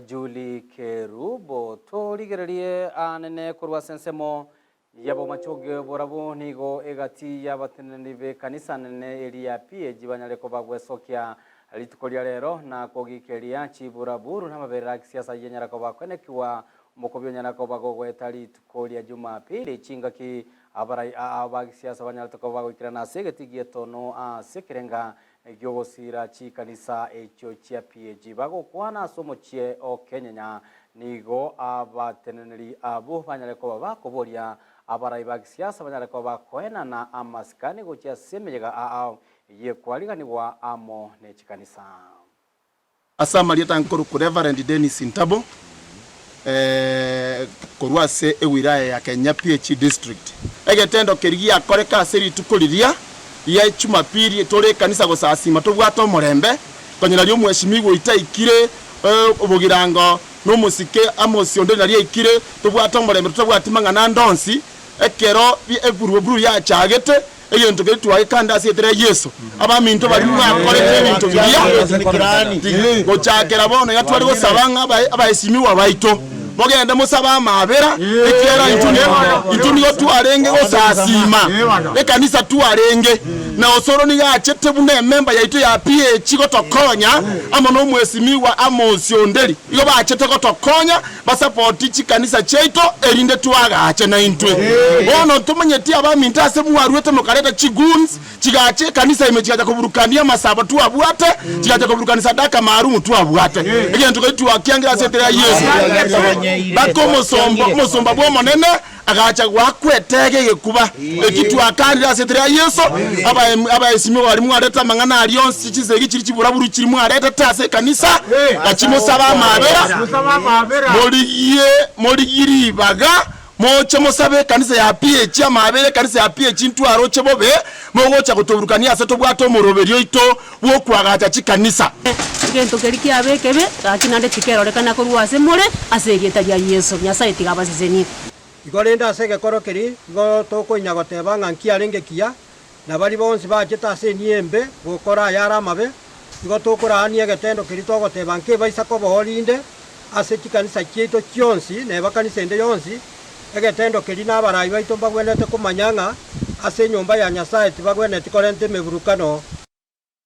Julie Kerubo. Torigererie aanene korwa ase ensemo y'abomachoge borabwo nigo egati y'abateneneri b'ekanisa nene eria ya PAG banyare koba gwesokia rituko ria rero na kogikeria chiburaburu namaberera a gisiasa ayio koba kwenekigwa omokobi onyara koba gogoeta rituko ria Jumapili chingaki abarai aa ba gisiasa banyarete koba bagoikerana ase egeti gi'etono ase ekerenga gi'ogosiira chikanisa echio chia PAG. Bagokwana ase omochie o Kenyenya, nigo abateneneri abwo banyare koba bakoboria abarai ba gisiasa banyare koba bakoenana amasikani gochia ase emeyega ao y'ekwariganigwa amo ne chikanisa. Ase amarieta nkorokwa Reverend Dennis Ntabo, korwa ase ewilaya ya Kenya PH District. Egetendo keria giakoreka ase rituko riria ria Jumapili tore ekanisa gosasima tobwate omorembe, konya nario omweshimiwa oito aikire obogirango na omosike Amos onde nario aikire tobwate omorembe totabwati mang'ana ande onsi, ekero eburuburu yachagete Egento keria twagekanda ase etera ya Yeso, abaminto baria mwakorete ebinto biria, gochakera bono iga tware gosaba ng'a abaesimigwa baito mogende mosabe amaabera, ekiagera intwe nigo twarenge gosasiima ekanisa twarenge, na osoro nigo achete buna ememba yaito ya PAG gotokonya amo nomwesimigwa Amos Onderi, igo bachete gotokonya. Basapoti chikanisa chiaito, erinde toagache naintwe. Bono ntomanyeti abaminto ase mwaruete mokareta chigoons, chigacha ekanisa ime chigacha koburukania amasabo twabwate, chigacha koburukania sadaka maalumu twabwate. Egento keria twakiangire ase etera ya Yeso. Mpaka omosomba, omosomba bw'Omonene agacha goakwa etege egekuba eki twakanire ase etera ya Yeso. Abaesimigwa baria mwarete amang'ana aria onsi, chinsegi chiria chiburaburu chiria mwaretete ase ekanisa, gachia mosabe amabera, morigie morigie ribaga, moche mosabe ekanisa ya PAG amabera, ekanisa ya PAG ntwaroche bobe, mogocha gotoburukania ase tobwate omoroberio oito bw'okoagacha chikanisa. Egento keria kiaba ekebe, gaki naende tikerorekana korwa ase more, ase erieta ria Yeso. Nyasae tiga abasesenie. Igo rende ase egekoro keria igo tokoinya goteba ng'a nkiarenge kiya, na baria bonsi bachete ase enia embe gokora ayare amabe, igo tokoraania egetendo keria togoteba nkebaisa koba rinde ase chikanisa chiaito chionsi neba kanisa ende yonsi, egetendo keria nabarai baito mbagwenerete komanya ng'a ase enyomba ya Nyasae tibagwenereti korenta emeburukano.